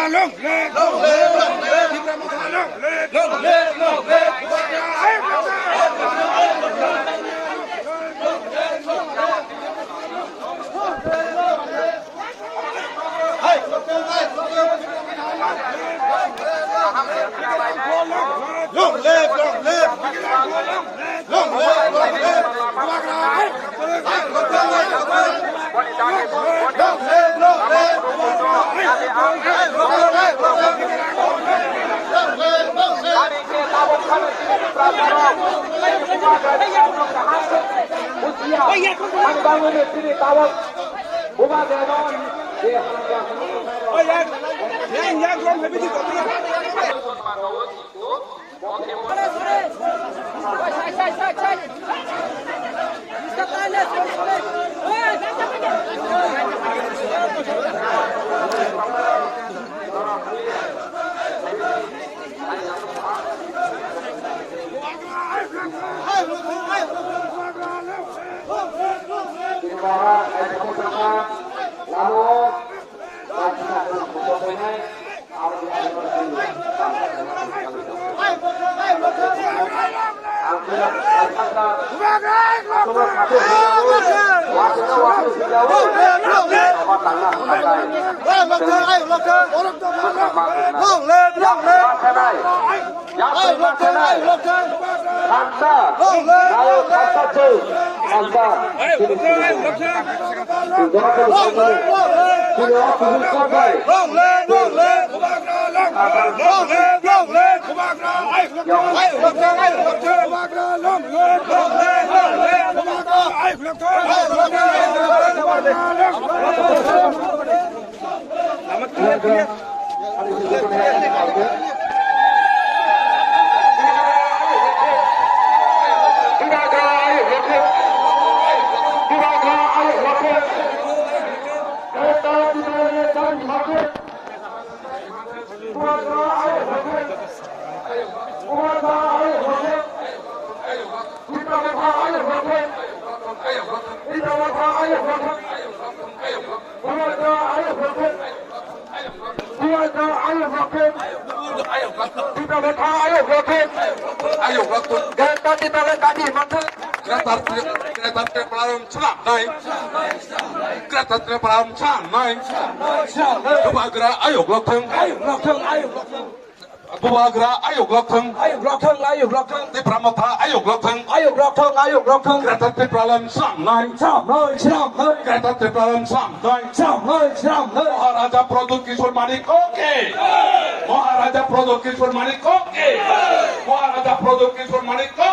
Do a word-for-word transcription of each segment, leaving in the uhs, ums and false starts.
Long live, long live, long live. Tipra Motha long live. Long live, long live. Long live, long live. Long live, long live. Long live, long live. Long live, long live. Long live, long live. Long live, long live. Long live, long live. Long live, long live. Ayok rok thung. Greater Tripura ni swnamnai. Greater Tripura ni swnamnai. Bubagra ayok rok thung. Bubagra ayok rok thung. Ayok rok thung, ayok rok thung. Tipra Motha ayok rok thung. Ayok rok thung, ayok rok thung. Greater Tripura ni swnamnai. Swnamnai, swnamnai. Greater Tripura ni swnamnai. Swnamnai, swnamnai. Maharaja Pradyot Kishore Manik ki. Maharaja Pradyot Kishore Manik ki. Maharaja Pradyot Kishore Manik ki.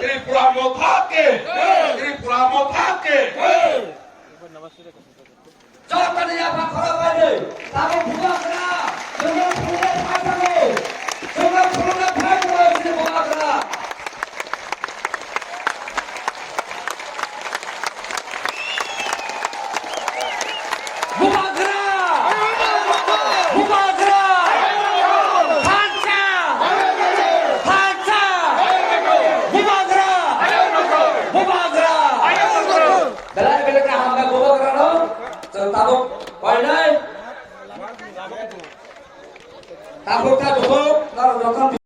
Tripura Motha ki. Tripura Motha ki. Jotoni yapha khorok bai de, tabuk bubagra, chwngno phunuknai phai thango, chwngno phunuknai phai thango, chini bubagra. Bubagra! Bubagra! Thansa! Thansa! Bubagra! Bubagra! Belai belai kaham da bubagra no. Chwng tabuk painai. Tabuk ta dukho, norok jokhon